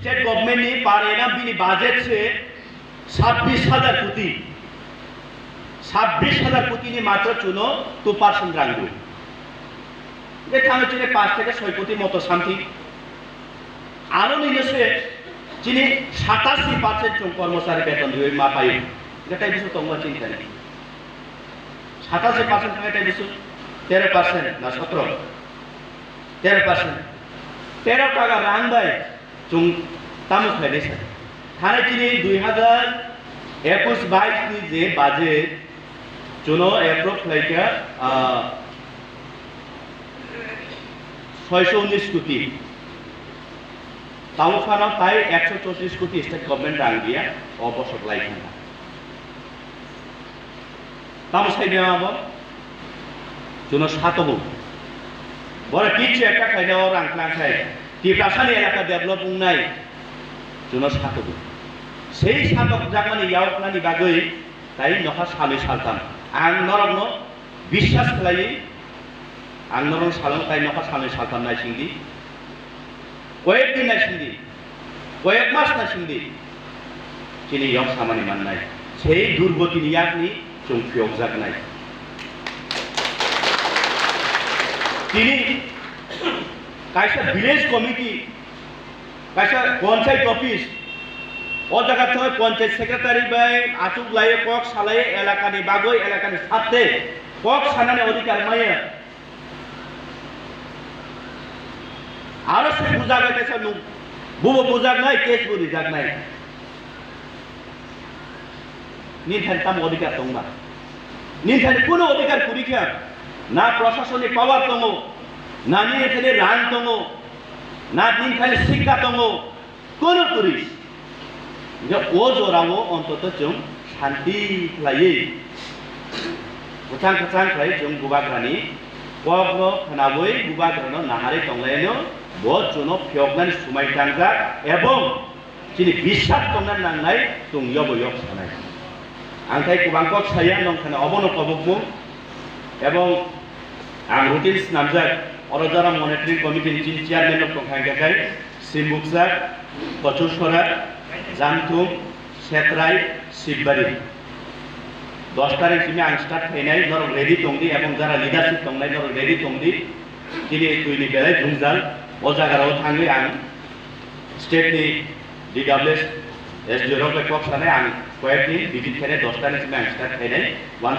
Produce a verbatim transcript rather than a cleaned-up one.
State government ni per annum bini budget se sabbish hajar koti. Sabbish hajar koti ni matro chuno two percent rang rw. Hwnkhe thangwi chini paanch theke soi koti moto something. Aro nino se chini satashi percent chwng kormochari beton rwui ma paio. Hwnkhe tai bwswk tongma chini thani. Satashi percent thangwi tai bwswk tero percent na sotro? Tero percent. Tero taka rang bai chwng tamo khlainai sa. Thani chini dui hazar ekush bais ni je budget chuno approve khlaikha, ah, soisho unis koti. Tamo phano tai ekso chotris koti state government rang diya, o bosok lai thangkha. Tamo sai de abo? Chuno satogo. Bore kichu ekta khaina o rang tlang khai. Tiprasani elaka develop wngnai. Chuno satogo. Sei satok jakmani yaoknani bagwi tai nokha salwi saltam. Ang norokno biswas khlaiwi, ang norokno salong tai nokha salwi saltam naisingdi. Koyek din naisingdi. Koyek mas naisingdi, chini yok samani mannai. Sei durgotini yakni chwng phiyokjaknai. Tini kaisa village committee, kaisa panchayat office, o jaga thangwi panchayat secretary bai achuk lai kok salai elakani bagwi elakani satte kok sanani odhikar maya. Aro se bujak bai kaisa nuk, bubo bujak nai, case bo rijak nai. Nini thani tamo odhikar tongma? Nini thani kuno odhikar kwrwi khe? Na prasasoni power tongo, na nini thani rang tongo, na nini thani sikka tongo, Kono kwrwi. Hingke o jorao ontoto chwng santi khlaiwi, kwchang kwchang khlai chwng bubagrani kokno khwnawi bubagrano naharwi tonglaino bo chwngno phiyoknani swmai tangjak ebong chini biswas tongna nangnai chwng yobo yok sanai. Ang tai kwbang kok saya nongkhano obono kobokmung ebong ang routine snamjak oro jora monitoring committee ni chini chairman rok tongkha hingke kai Simbuksa, Kochusora, Jamthum, Setrai, Sibari. Dos tarik simi ang start khainai, norok ready tongdi, ebong jara leadership tongnai, norok ready tongdi. Chini twini belai jwngjal, o jagarao thangwi ang state ni D W S, S D O rok bai kok sanai, ang koyek din visit khainai, dos tarik simi ang start khainai.